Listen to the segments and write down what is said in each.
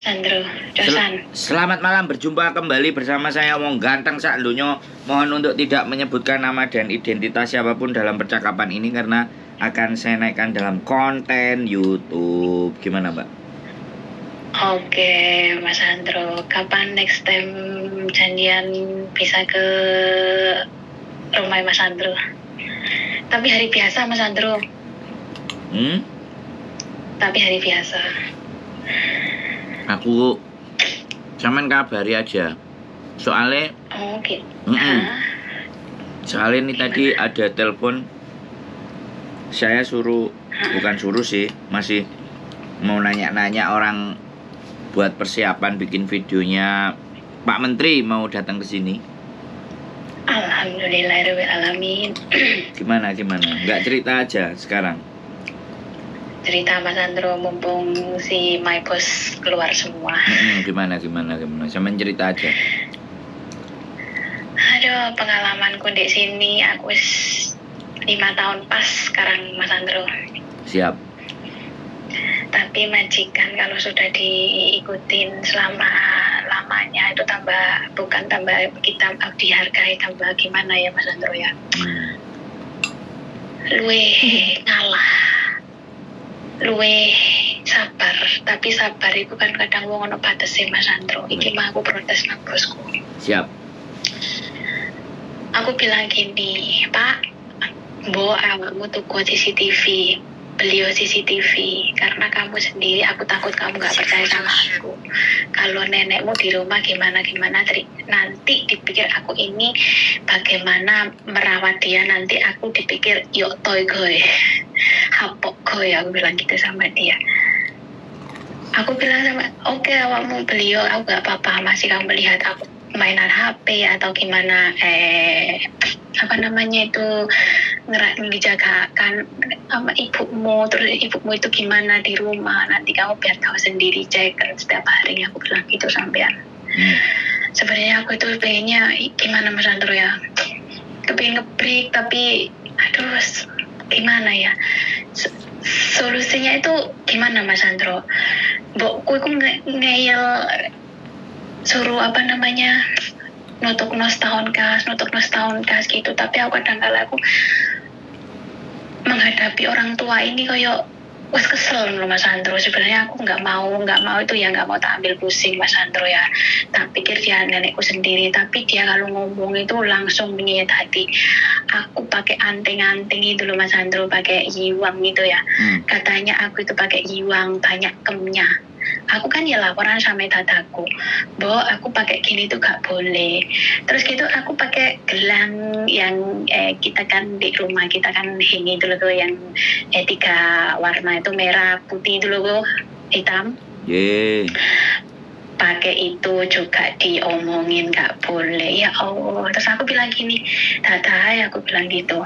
Andro, Dosan. Selamat malam, berjumpa kembali bersama saya Wong Ganteng Sak Dunyo. Mohon untuk tidak menyebutkan nama dan identitas siapapun dalam percakapan ini karena akan saya naikkan dalam konten YouTube. Gimana, Mbak? Oke, Mas Andro, kapan next time janjian bisa ke rumah Mas Andro? Tapi hari biasa, Mas Andro. Hmm? Tapi hari biasa. Aku sampean kabari aja. Soalnya Oke. Soalnya ini tadi ada telepon. Saya suruh, bukan suruh sih, masih mau nanya-nanya orang buat persiapan bikin videonya Pak Menteri mau datang ke sini. Alhamdulillahirabbil alamin. Gimana? Nggak cerita aja sekarang. Cerita Mas Andro, mumpung si my boss keluar semua. Gimana? Sampean cerita aja. Aduh, pengalamanku di sini aku 5 tahun pas sekarang Mas Andro. Siap. Tapi majikan kalau sudah diikutin selama lamanya itu tambah, bukan tambah kita dihargai, tambah gimana ya Mas Andro ya. Luwe ngalah, luwe sabar, tapi sabar itu kan kadang wong ono batese Mas Andro. Iki mah aku protes nang bosku. Siap. Aku bilang gini, Pak, mbok awakmu tuku CCTV, beli CCTV, karena kamu sendiri aku takut kamu nggak percaya sama aku. Kalau nenekmu di rumah gimana nanti dipikir aku ini bagaimana merawat dia, nanti aku dipikir yok toy goy, hapok goy, aku bilang gitu sama dia. Aku bilang sama, oke awakmu beli, aku nggak apa-apa, masih kamu melihat aku mainan HP atau gimana, apa namanya itu dijagakan sama ibumu, terus ibumu itu gimana di rumah, nanti kamu biar tahu sendiri, cek setiap hari, aku bilang gitu sampean. Sebenarnya aku itu pengennya gimana Mas Andro ya, kepingin ngebreak tapi aduh gimana ya, solusinya itu gimana Mas Andro? Mbokku itu ngeyel suruh apa namanya nutuk nos tahun kas gitu, tapi aku kadang kala aku menghadapi orang tua ini koyo wes kesel loh Mas Andro. Sebenarnya aku nggak mau itu ya, nggak mau tak ambil pusing Mas Andro ya, tak pikir dia nenekku sendiri, tapi dia kalau ngomong itu langsung menyayat hati. Aku pakai anting-anting itu loh Mas Andro, pakai yiwang gitu ya. Katanya aku itu pakai yiwang banyak kemnya. Aku kan ya laporan sama tataku, Bo, aku pakai gini tuh gak boleh. Terus gitu aku pakai gelang yang kita kan di rumah kita kan hing itu loh, yang 3 warna itu, merah, putih itu loh, hitam. Yeah. Pakai itu juga diomongin gak boleh, ya Allah. Terus aku bilang gini, Tata, aku bilang gitu,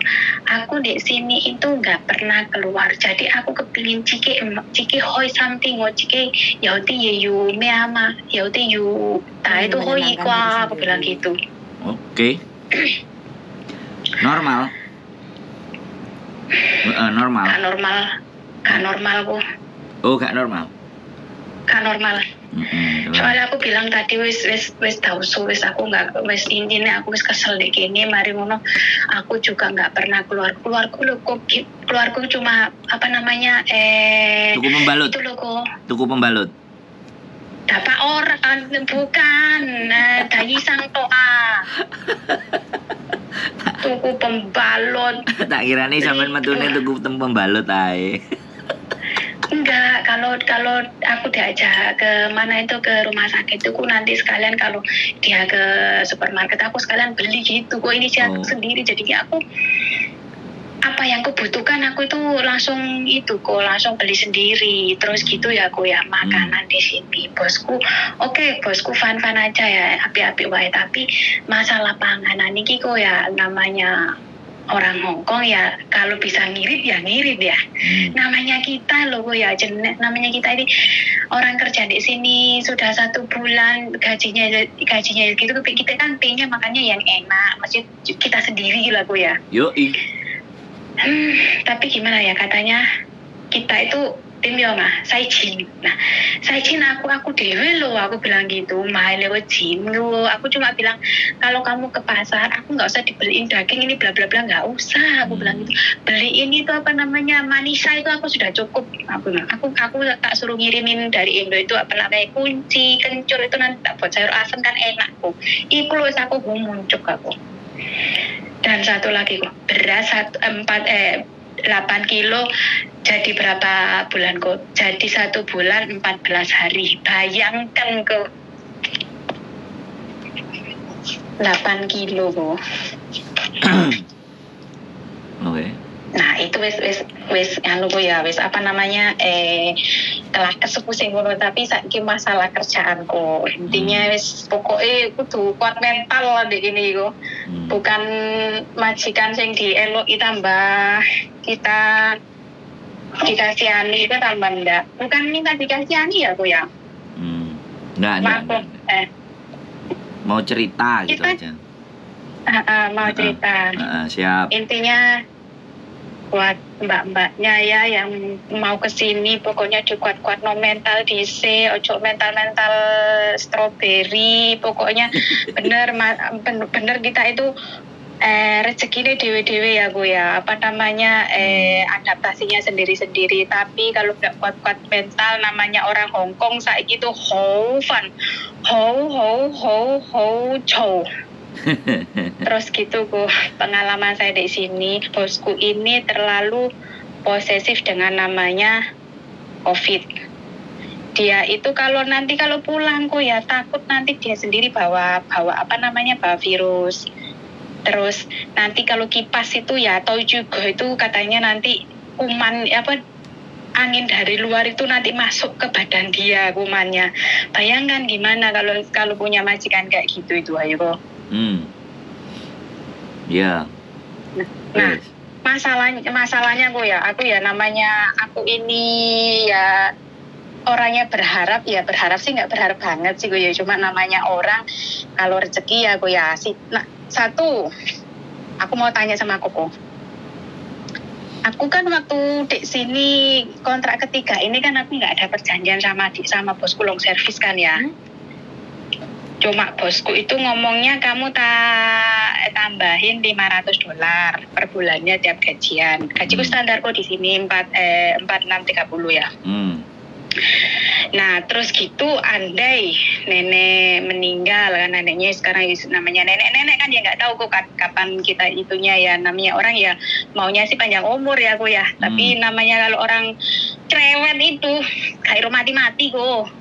aku di sini itu gak pernah keluar, jadi aku kepingin ciki hoi something, ciki yauti yeyu meama yauti yu ta itu hoi kwa, aku bilang gitu. Oke. Normal. Normal. Gak normal ku. Oh, gak normal. Gak normal. Soalnya aku bilang tadi wis tau wis aku nggak wis intinya aku wis kesel deh gini, mari ngono aku juga nggak pernah keluarku cuma apa namanya tuku pembalut itu loh kok, tuku pembalut dapat orang bukan dayi sang toa tuku pembalut. Tak kira nih sampean metune tuku pembalut ae. Enggak, kalau aku diajak ke mana itu, ke rumah sakit itu aku nanti sekalian kalau dia ke supermarket aku sekalian beli gitu. Kok ini sih aku sendiri, jadi aku apa yang kubutuhkan aku itu langsung itu kok langsung beli sendiri. Terus gitu ya aku ya makanan di sini. Bosku, oke, bosku fun-fun aja ya, api-api wae, tapi masalah panganan iki kok ya namanya orang Hong Kong ya, kalau bisa ngirit ya ngirit ya. Namanya kita loh ya, namanya kita ini orang kerja di sini sudah 1 bulan gajinya gitu, kita kan pengennya makannya yang enak, maksudnya kita sendiri lah ya. Yoi. Tapi gimana ya, katanya kita itu Tim yo mah, saya jin. Nah, saya jin aku dewe loh, aku bilang gitu. Mahal lewat jin loh. Aku cuma bilang kalau kamu ke pasar, aku nggak usah dibeliin daging ini bla bla bla, nggak usah. Aku bilang gitu. Beliin itu apa namanya manisa itu aku sudah cukup. Aku bilang, aku tak suruh ngirimin dari Indo itu apa namanya kunci, kencur itu nanti tak buat sayur asem kan enak kok. Iku loh aku muncul aku. Dan satu lagi kok, beras 8 kilo jadi berapa bulan kok? Jadi 1 bulan 14 hari. Bayangkan kok. 8 kilo kok. Oke. Nah, itu wis anu kok ya, wis apa namanya telah kesepuh ngono, tapi saiki masalah kerjaanku. Intinya wis pokoke kudu kuat mental lah di ini kok. Bukan majikan sing dieloki tambah kita dikasihani itu tambah enggak. Bukan minta dikasihani ya aku ya. Enggak. Mau cerita gitu kita, aja. Mau cerita. Siap. Intinya buat mbak-mbaknya ya yang mau kesini pokoknya dikuat-kuat no mental dise, ojo mental-mental stroberi, pokoknya bener kita itu rezekinya dewe-dewe ya gue ya, apa namanya adaptasinya sendiri-sendiri. Tapi kalau nggak kuat-kuat mental, namanya orang Hong Kong saiki itu ho fan, ho ho ho ho chow. Terus gitu kok pengalaman saya di sini, bosku ini terlalu posesif dengan namanya COVID. Dia itu kalau nanti kalau pulang kok ya takut nanti dia sendiri bawa apa namanya bawa virus. Terus nanti kalau kipas itu ya atau juga itu katanya nanti kuman apa angin dari luar itu nanti masuk ke badan dia kumannya. Bayangkan gimana kalau punya majikan kayak gitu itu ayo kok. Ya. Yeah. Nah, yes. Masalahnya aku ya, aku ya namanya aku ini ya orangnya berharap ya, berharap sih nggak berharap banget sih gue ya, cuma namanya orang kalau rezeki ya gue ya sih. Nah, satu, aku mau tanya sama Koko. Aku kan waktu di sini kontrak ketiga ini kan aku nggak ada perjanjian sama bosku long service kan ya. Cuma bosku itu ngomongnya kamu tak tambahin $500 per bulannya tiap gajian. Gajiku standar kok di sini 4630 ya. Nah terus gitu andai nenek meninggal kan, neneknya sekarang namanya nenek-nenek kan ya nggak tahu kok kapan kita itunya ya, namanya orang ya maunya sih panjang umur ya aku ya. Tapi namanya kalau orang cerewet itu kayak mati-mati kok.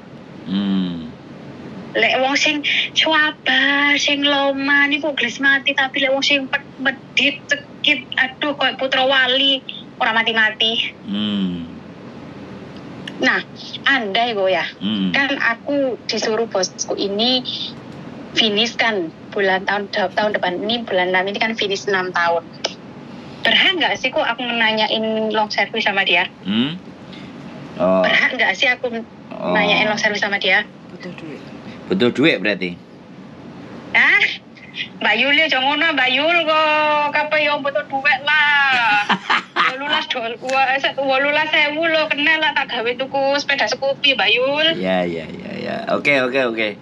Lek wong sing cuaba, sing loma niku gles mati, tapi lek wong sing medhit cekit aduh koyo putra wali ora mati-mati. Nah, andai gue ya, kan aku disuruh bosku ini finish kan bulan tahun depan ini bulan 6 ini kan finish 6 tahun. Berhak nggak sih kok aku nanyain long service sama dia? Oh. Berhak nggak sih aku nanyain long service sama dia? Butuh duit. Butuh duit berarti? Ah, Mbak Yul ya jangan ngono Mbak Yul kok, kapan yo butuh duit lah. 18.000 lho kena lah tak gawe tuku sepeda Scoopy Mbak Yul. Ya. Oke.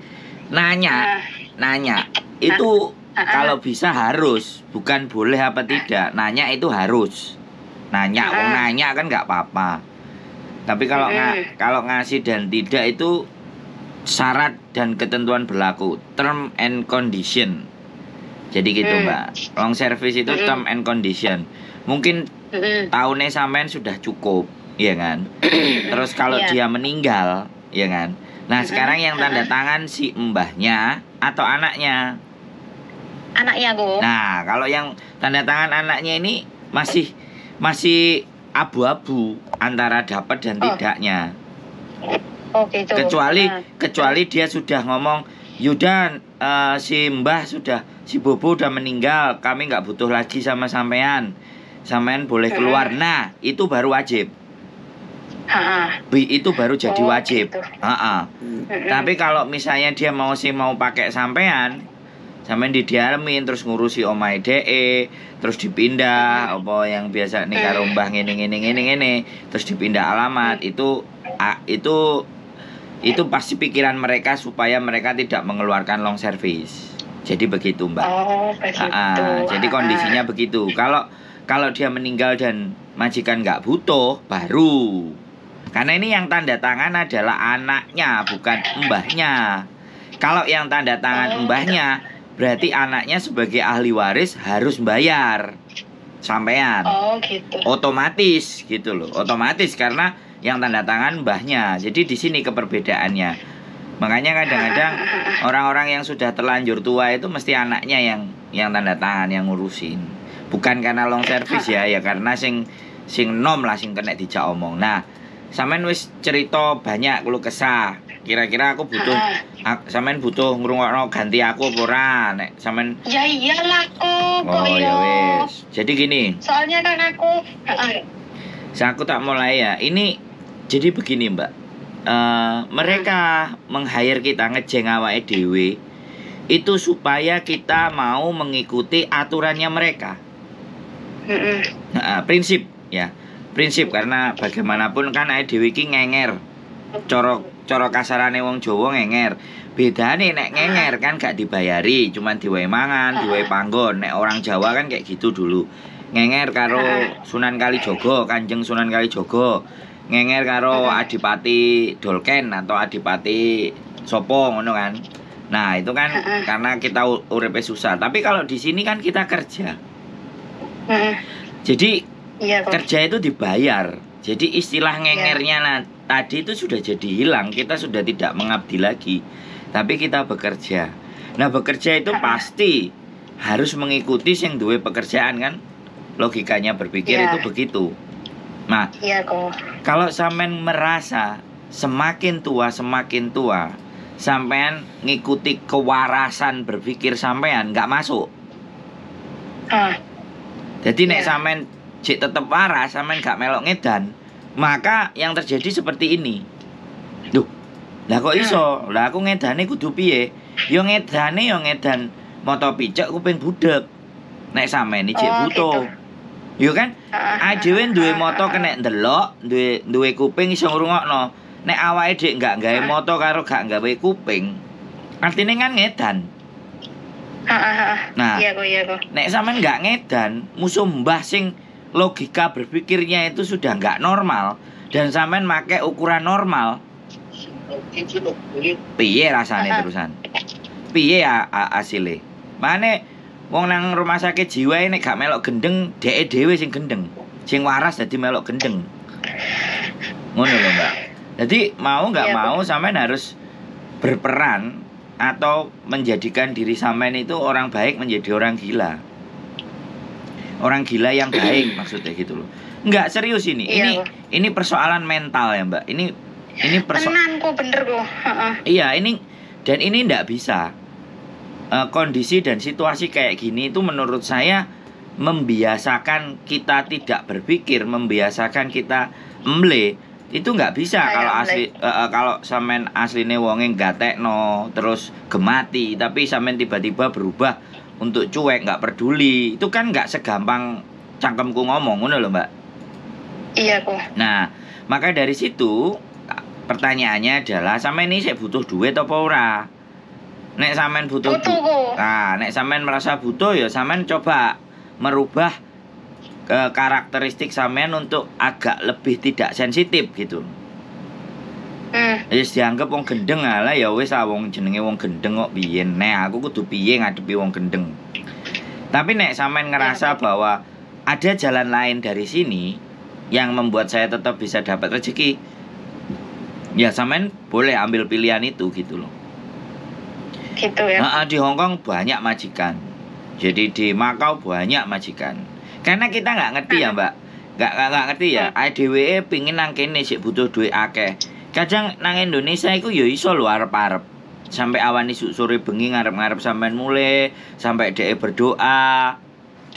Nanya. Itu kalau bisa harus, bukan boleh apa tidak. Nanya itu harus. Nanya, wong nanya kan nggak apa-apa. Tapi kalau kalau ngasih dan tidak itu syarat dan ketentuan berlaku, term and condition. Jadi gitu Mbak. Long service itu term and condition. Mungkin tahunnya sampean sudah cukup, ya kan? Terus kalau dia meninggal, ya kan? Nah, sekarang yang tanda tangan si mbahnya atau anaknya? Anaknya, Bu. Nah, kalau yang tanda tangan anaknya ini masih abu-abu antara dapat dan tidaknya. Oh, gitu. Kecuali dia sudah ngomong, "Yudan, si mbah sudah, si Bobo udah meninggal, kami nggak butuh lagi sama sampean. Sampean boleh keluar." Nah, itu baru wajib. Itu baru jadi wajib. Gitu. Tapi kalau misalnya dia mau pakai sampean, Sampean didiamin terus ngurusi omahe dheke, terus dipindah apa yang biasa nih karo mbah ngene ngene ngene ngene, terus dipindah alamat itu itu pasti pikiran mereka supaya mereka tidak mengeluarkan long service. Jadi begitu, Mbak. Oh, begitu. Jadi kondisinya begitu. Kalau kalau dia meninggal dan majikan nggak butuh, baru. Karena ini yang tanda tangan adalah anaknya, bukan mbahnya. Kalau yang tanda tangan mbahnya, berarti anaknya sebagai ahli waris harus bayar sampean. Oh, gitu. Otomatis gitu loh. Otomatis karena yang tanda tangan mbahnya. Jadi di sini keperbedaannya. Makanya kadang-kadang orang-orang yang sudah terlanjur tua itu mesti anaknya yang tanda tangan, yang ngurusin. Bukan karena long service ya, ya karena sing sing nom lah sing kena dijak omong. Nah, sampean wis cerita banyak keluh kesah. Kira-kira aku butuh sampean butuh ngrungokno ganti aku apa ora? Nek sampean Ya iyalah kok, kok Oh, ya ya. wis. Jadi gini, Soalnya kan aku saya aku tak mulai ya. Ini jadi begini, Mbak. Mereka meng-hire kita ngejeng awake dhewe itu supaya kita mau mengikuti aturannya mereka. Nah, prinsip ya. Prinsip karena bagaimanapun kan awake dhewe iki ngenger. Coro coro kasarane wong Jawa ngenger. Bedane nek ngenger kan gak dibayari, cuman diwehi mangan, diwehi panggon. Nek orang Jawa kan kayak gitu dulu. Ngenger karo Sunan Kalijogo, Kanjeng Sunan Kalijogo. Ngenger karo Adipati Dolken atau Adipati sopo ngono kan. Nah, itu kan karena kita uripe susah. Tapi kalau di sini kan kita kerja. Jadi Iya kok. kerja itu dibayar. Jadi istilah ngengernya nah, tadi itu sudah jadi hilang. Kita sudah tidak mengabdi lagi, tapi kita bekerja. Nah, bekerja itu pasti harus mengikuti yang duwe pekerjaan kan. Logikanya berpikir itu begitu. Nah, Iya kok. kalau sampean merasa semakin tua, sampean ngikuti kewarasan berpikir sampean nggak masuk. Jadi nek sampean jek tetep waras, sampean gak melok ngedan, maka yang terjadi seperti ini. Duh, lah kok iso? Lah aku ngedane kudu piye? Yo ngedane yo ngedan moto picek kuping budek. Nek sampean iki jek butuh. Yo kan? Adewe duwe moto kena ndelok, duwe duwe kuping iso ngrungokno. Nek awake dhek gak gawe moto karo gak gawe kuping, artinya kan ngedan. Nah, Iya kok, iya kok. nek sampean nggak ngedan, musuh mbah sing logika berpikirnya itu sudah nggak normal dan sampean make ukuran normal, piye rasane terusan? Piye ya asile? Mane wong nang rumah sakit jiwa ini gak melok gendeng, dheke dhewe sing gendeng. Sing waras dadi melok gendeng. Ngono lho, Mbak. Jadi mau nggak mau sampean harus berperan atau menjadikan diri sampean itu orang baik menjadi orang gila. Orang gila yang baik maksudnya gitu loh. Nggak, serius ini. Ini ini persoalan mental ya, Mbak. Ini Tenan kok, bener kok. Iya, ini dan ini nggak bisa. Kondisi dan situasi kayak gini itu menurut saya membiasakan kita tidak berpikir, membiasakan kita emble itu nggak bisa. Kayak Kalau emble. Asli kalau sampean asline wonge gatekno terus gemati, tapi sampean tiba-tiba berubah untuk cuek nggak peduli, itu kan nggak segampang cangkemku ngomong ngono loh, Mbak. Iya kok. Nah, maka dari situ pertanyaannya adalah sampean ini saya butuh duit apa ora? Nek sampean butuh Butuh kok. Nah, nek sampean merasa butuh ya sampean coba merubah ke karakteristik sampean untuk agak lebih tidak sensitif gitu. Wis dianggap wong gendeng, alah ya wis ah, wong jenenge wong gendeng kok piye. Nek aku kudu piye ngadepi wong gendeng. Tapi nek sampean ngerasa bahwa ada jalan lain dari sini yang membuat saya tetap bisa dapat rezeki, ya sampean boleh ambil pilihan itu gitu loh. Gitu ya. Nah, di Hong Kong banyak majikan. Jadi di Makau banyak majikan. Karena kita nggak ngerti ya, Mbak. Nggak ngerti ya. IDWE pingin nang kene sik butuh duit akeh. Kadang nang Indonesia iku ya iso lho arep-arep. Sampai awan isuk sore bengi ngarep-ngarep sampean mulai, sampai dhek berdoa.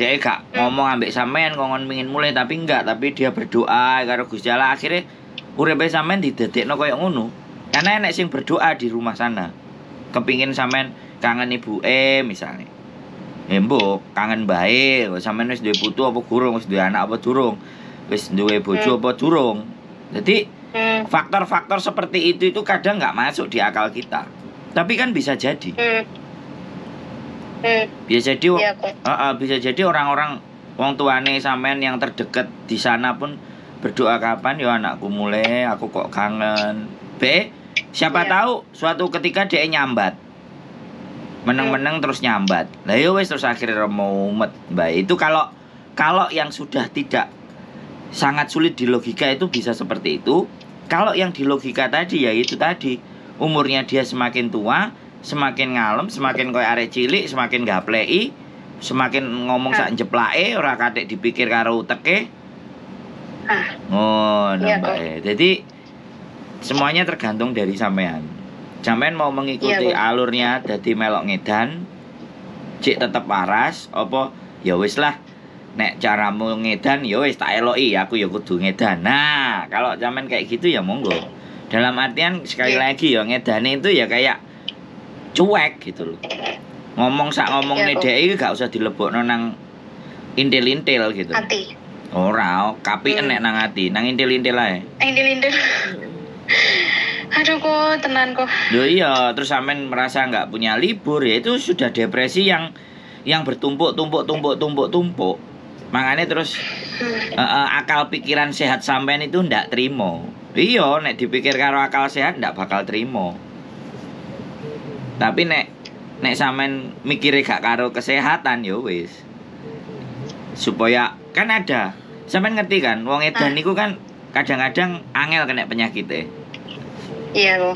Dhek gak ngomong ambek sampean kongkon pingin mulai tapi enggak, tapi dia berdoa karo Gusti Allah, akhirnya uripe sampean didadekno koyo ngono. Karena enek sing berdoa di rumah sana. Kepingin sampean kangen ibuke misalnya. Mbok kangen bae, sampean wis duwe putu apa durung, wis duwe anak apa durung, wis duwe bojo apa durung. Jadi faktor-faktor seperti itu kadang nggak masuk di akal kita. Tapi kan bisa jadi. Bisa jadi Iya, kok. Bisa jadi orang-orang wong tuane sampean yang terdekat di sana pun berdoa kapan ya anakku mulai, aku kok kangen. B, siapa tahu suatu ketika dia nyambat. Meneng-meneng terus nyambat. Lah ya wis terus akhirnya mumet. Mbak, itu kalau yang sudah tidak sangat sulit di logika itu bisa seperti itu. Kalau yang di logika tadi ya itu tadi, umurnya dia semakin tua, semakin ngalem, semakin koyo arek cilik, semakin gapleki, semakin ngomong sak jeplake, ora katik dipikir karo uteke. Oh, Iya, nambah. kok. Jadi semuanya tergantung dari sampean. Sampean mau mengikuti Iya, kok. alurnya dadi melok ngedan, cik tetep waras, apa ya wis lah. Nek caramu ngedan ya wis tak eloki, aku ya kudu ngedan. Nah, kalau sampean kayak gitu ya monggo. Dalam artian sekali lagi ya ngedane itu ya kayak cuek gitu loh. Ngomong sak ngomongne Iya, kok. dhek iki gak usah dilebokno nang intil-intil gitu. Ati. Ora, kapiken nek nang ati, nang intil-intil ae. Intil-intil. Aduh kok, tenan kok. Loh iya, terus sampean merasa nggak punya libur ya itu sudah depresi yang bertumpuk tumpuk tumpuk tumpuk tumpuk. Makanya terus akal pikiran sehat sampean itu ndak terima. Iya, nek dipikir karo akal sehat ndak bakal terima. Tapi nek sampean mikire gak karo kesehatan ya wis. Supaya kan ada. Sampean ngerti kan, wong edan niku kan kadang-kadang angel kena penyakite. Iya kok.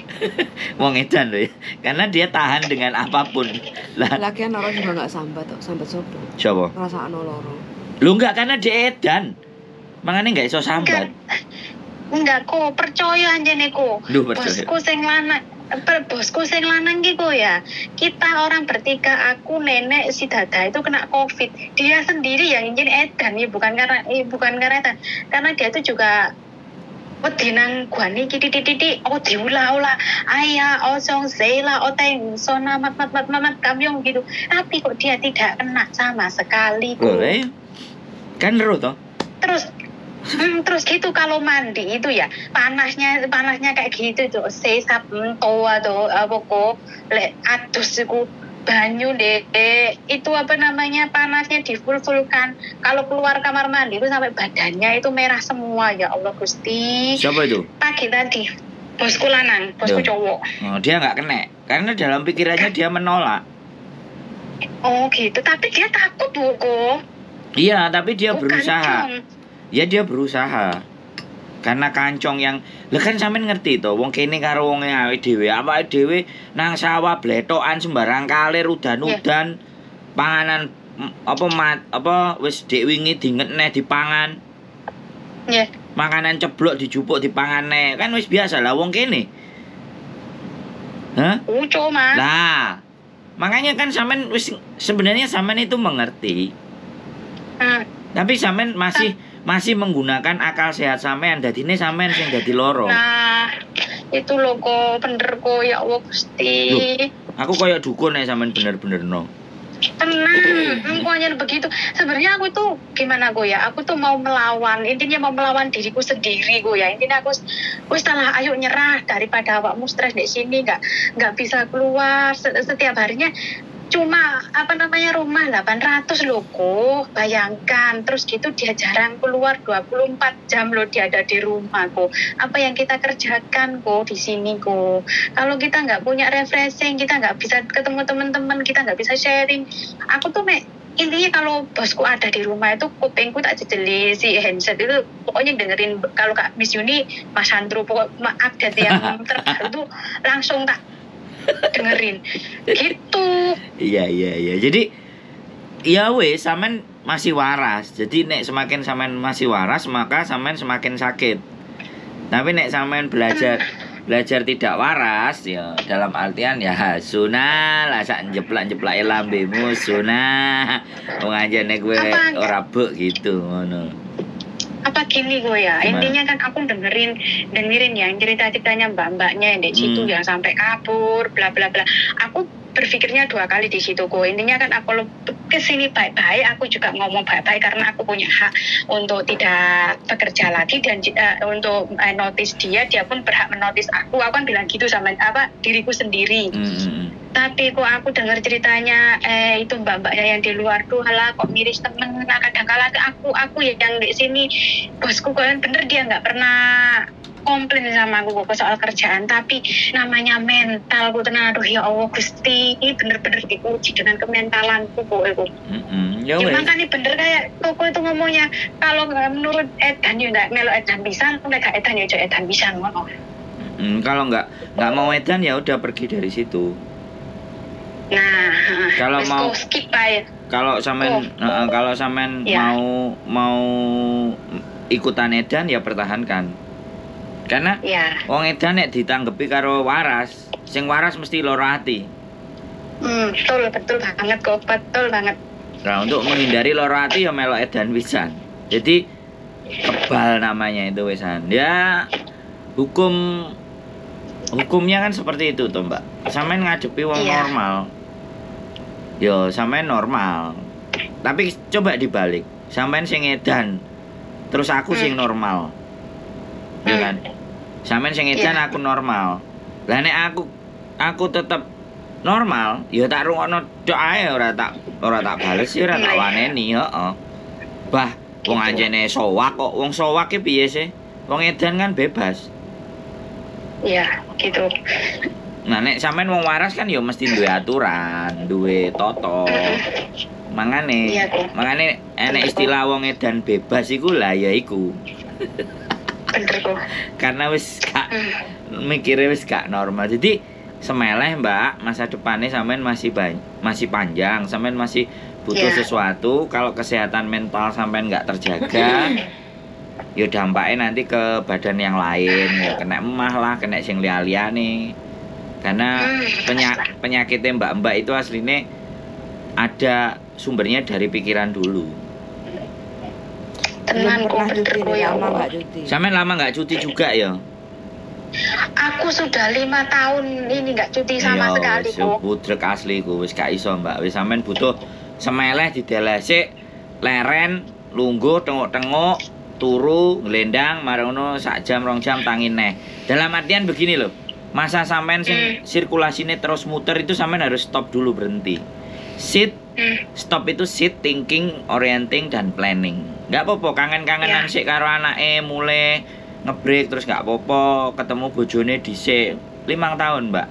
Wong edan lho ya. Karena dia tahan dengan apapun. Lah Lagian loro juga gak sambat kok, sambat sopo? siapa? Ngrasakno loro. Lho enggak, karena dia edan. Makanya enggak iso sambat. Enggak kok, percaya anjene kok. Duh, percaya. Bosku sing lanang, bosku sing lanang ki kok ya. Kita orang bertiga, aku, nenek, si Dada itu kena Covid. Dia sendiri yang ingin edan ya, bukan karena edan. Karena dia itu juga wedi nang guane iki titik-titik, oh diulah-ulah, ayah, osong, zela, oteng, sona, mat mat mat mat kamyong gitu. Tapi kok dia tidak kena sama sekali. Loh, kan ero toh. Terus terus gitu kalau mandi itu ya panasnya kayak gitu tuh sesap toa tuh apa kok lek adus iku banyu deh itu apa namanya panasnya di full-fullkan. Kalau keluar kamar mandi itu sampai badannya itu merah semua, ya Allah Gusti. Siapa itu? Pagi tadi bosku lanang, bosku cowok. Oh, dia nggak kena karena dalam pikirannya dia menolak. Oh gitu, tapi dia takut bu kok. Iya, tapi dia berusaha. Ya dia berusaha. Karena kancong yang lah kan sampean ngerti to, wong kene karo wong awake dhewe, awake dhewe nang sawah bletokan sembarang kalir udan-udan, panganan apa mat, apa wis dek wingi dingetne dipangan. Nggih. Makanan ceblok dijupuk dipangan neh. Kan wis biasa lah wong kene. Hah? Uco, Mas. Lah, makanya kan sampean wis sebenarnya sampean itu mengerti. Tapi sampean masih menggunakan akal sehat sampean, dadine sampean sing dadi loro. Nah, itu lho kok bener kok ya Allah Gusti. Loh, aku koyo dukun nek sampean bener-bener no. Tenang, engko hanya begitu. Sebenarnya aku tuh gimana gue ya? Aku tuh mau melawan, intinya mau melawan diriku sendiri gue ya. Intinya aku wis salah, ayo nyerah daripada awakmu stres di sini nggak bisa keluar setiap harinya. Cuma apa namanya rumah 800 loh kok, bayangkan. Terus gitu dia jarang keluar 24 jam loh dia ada di rumah kok. Apa yang kita kerjakan kok di sini kok. Kalau kita nggak punya refreshing, kita nggak bisa ketemu teman-teman, kita nggak bisa sharing. Aku tuh intinya kalau bosku ada di rumah itu kupingku tak jejeli si handset itu, pokoknya dengerin kalau Kak Miss Yuni, Mas Andro, pokoknya update yang terbaru tuh langsung tak dengerin gitu. Iya. Jadi ya wes sampean masih waras. Jadi nek semakin sampean masih waras maka sampean semakin sakit. Tapi nek sampean belajar tidak waras ya dalam artian ya sunah lah sak njeplak-njeplake lambemu sunah. Wong anjene kowe ora bek gitu ngono. Apa gini gue ya? Gimana? Intinya kan aku dengerin dengerin yang cerita-ceritanya mbak-mbaknya yang di situ yang sampai kabur, bla bla bla. Aku berpikirnya dua kali di situ kok. Intinya kan aku kesini baik-baik, aku juga ngomong baik-baik karena aku punya hak untuk tidak bekerja lagi dan untuk notice dia, dia pun berhak menotis aku. Aku kan bilang gitu sama apa diriku sendiri. Tapi kok aku dengar ceritanya itu mbak-mbaknya yang di luar tuh halah kok miris temen. Nah, kadang-kala aku yang di sini bosku kan bener dia nggak pernah komplain sama aku kok soal kerjaan, tapi namanya mental ku tenang, aduh ya Allah Gusti, ini bener-bener diuji dengan kementalanku kok iku. Ya Ya wes. makanya bener kayak Koko itu ngomongnya kalau nggak menurut edan ya nggak melo edan pisan, nek gak edan ya ojo edan pisan ngono. Kalau nggak mau edan ya udah pergi dari situ. Nah, Kalau wis mau kok skip ae. kalau sampean kalau sampean Ya. mau mau ikutan edan ya pertahankan. Karena Ya. wong edan nek ditanggepi karo waras, sing waras mesti loro ati. Betul, betul banget kok, betul banget. Nah, untuk menghindari loro ati ya melok edan pisan. Jadi kebal namanya itu wisan. Ya hukumnya kan seperti itu toh, Mbak. Sampean ngadepi wong Iya. normal. Yo, sampean normal. Tapi coba dibalik. Sampean sing edan, terus aku sing normal. Ya kan? Sampean sing edan Iya. aku normal. Lah nek aku tetep normal, ya tak rungokno tok ae ora tak bales ya ora tak Iya. waneni, heeh. Bah, wong Gitu. anjene sowak kok, wong sowak ki piye sih? Wong edan kan bebas. Iya, gitu. Nah, nek sampean wong waras kan ya mesti duwe aturan, duwe toto. Mangane, Iya, kok. mangane enek istilah wong edan bebas iku lah ya iku. Bener kok. Karena wis gak mikirnya wis gak normal. Jadi semeleh Mbak, masa depannya sampean masih masih panjang, sampean masih butuh Iya. sesuatu. Kalau kesehatan mental sampean nggak terjaga, ya dampaknya nanti ke badan yang lain, ya kena emah lah, kena sing liya-liyane. Karena penyakitnya mbak-mbak itu aslinya ada sumbernya dari pikiran dulu. Tenan Belum kok pernah bener cuti kok nih, ya lama Allah. nggak cuti. Sampean lama nggak cuti juga ya? Aku sudah 5 tahun ini nggak cuti sama Iya, sekali wis kok. budrek asli ku wis gak iso, Mbak. Wis sampean butuh semeleh dideleh sik, leren, lungguh tengok-tengok, turu, nglendang, mari ngono sak jam rong jam tangi neh. Dalam artian begini loh. Masa sampean sing sirkulasine terus muter itu sampean harus stop dulu berhenti. Sit, stop itu sit, thinking, orienting, dan planning. Nggak apa-apa, kangen-kangenan Ya. sik karo anake mulai ngebreak terus nggak apa-apa, ketemu bojone dhisik 5 tahun, Mbak.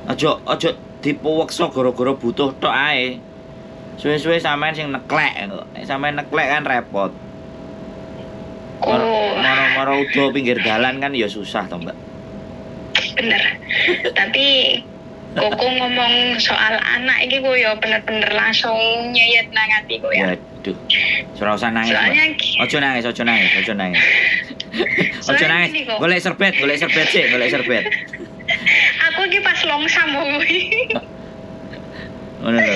Ojo ojo dipuweksa gara-gara butuh tok ae. Suwe-suwe sampean sing neklek kok. Nek sampean neklek kan repot. Oh, Moro-moro udo pinggir dalan kan ya susah toh, Mbak. bener. Tapi Koko ngomong soal anak ini gue ya bener-bener langsung nyeyet nang atiku ya. Waduh. Ora usah nangis, Mbak. Soalnya Ojo nangis, ojo nangis, ojo nangis. Ojo Soalnya nangis. gini kok. Golek serbet, golek serbet sih, golek serbet. aku iki pas longsam kuwi. Ngono lho.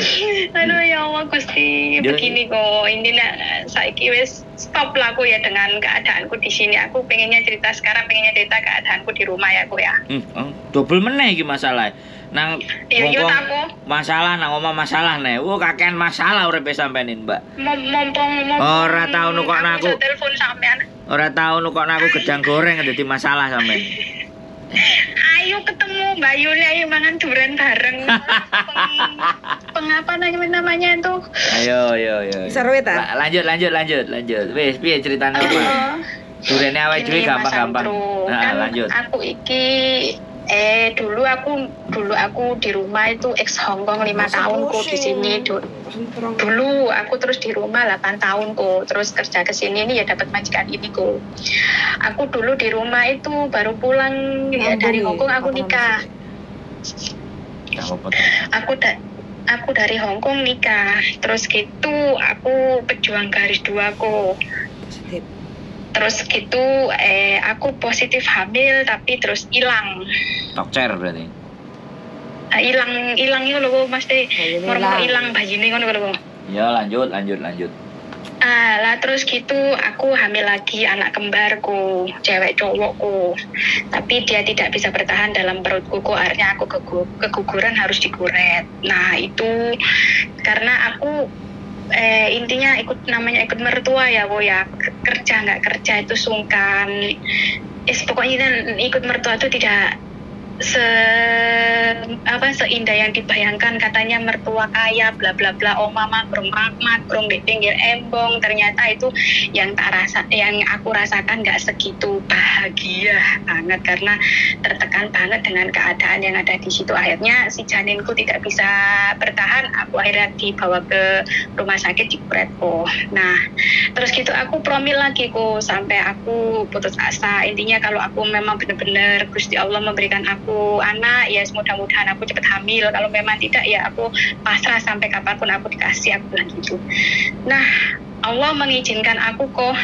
Aduh ya Allah Gusti, begini kok. Ini nak saiki wis stop lah aku ya dengan keadaanku di sini. Aku pengennya cerita sekarang, pengennya cerita keadaanku di rumah ya aku ya. Double meneh iki masalah. Nang Iya, iya Hongkong aku masalah nang omah masalah nih. Wah, kakean masalah uripe sampean Mbak. Mumpung mumpung Ora tau nukokno aku. iso telepon sampean. Ora tau nukokno aku gedang goreng dadi masalah sampean. Ayo ketemu Mbak Yuli, ayo mangan durian bareng. Pengapa namanya itu? Ayo, ayo, ayo. Seru ta? Lanjut, lanjut, lanjut, lanjut. Wis, piye ceritane Mbak? Durene awake dhewe Gini, Mas gampang-gampang. Andrew, Nah, kan lanjut. Aku iki dulu aku di rumah itu ex Hongkong 5 tahun ku di sini. Dulu aku terus di rumah 8 tahun ku, terus kerja ke sini ini ya dapat majikan ini ku. Aku dulu di rumah itu baru pulang ya, dari Hongkong aku nikah. Gak apa-apa. Aku dari Hongkong nikah. Terus gitu aku pejuang garis dua ku. Positif. Terus gitu aku positif hamil tapi terus hilang. Tokcer berarti. Hilang hilang itu lho Mas Teh. Bayine Moro-moro ilang. hilang bayine ngono lho. Ya, lanjut, lanjut, lanjut. Ah, lah terus gitu aku hamil lagi anak kembarku, cewek cowokku. Tapi dia tidak bisa bertahan dalam perutku kok, akhirnya aku keguguran harus dikuret. Nah, itu karena aku intinya ikut namanya ikut mertua ya, Bu ya. Kerja nggak kerja itu sungkan. Pokoknya ikut mertua itu tidak seindah yang dibayangkan, katanya mertua kaya bla bla bla, oma makrung makrung di pinggir embong, ternyata itu yang tak rasa, yang aku rasakan nggak segitu bahagia banget karena tertekan banget dengan keadaan yang ada di situ. Akhirnya si janinku tidak bisa bertahan, aku akhirnya dibawa ke rumah sakit di Kuretko. Nah terus gitu aku promil lagi kok sampai aku putus asa. Intinya kalau aku memang benar-benar Gusti Allah memberikan aku anak, ya mudah-mudahan aku cepat hamil, kalau memang tidak ya aku pasrah sampai kapanpun aku dikasih, aku bilang gitu. Nah Allah mengizinkan aku kok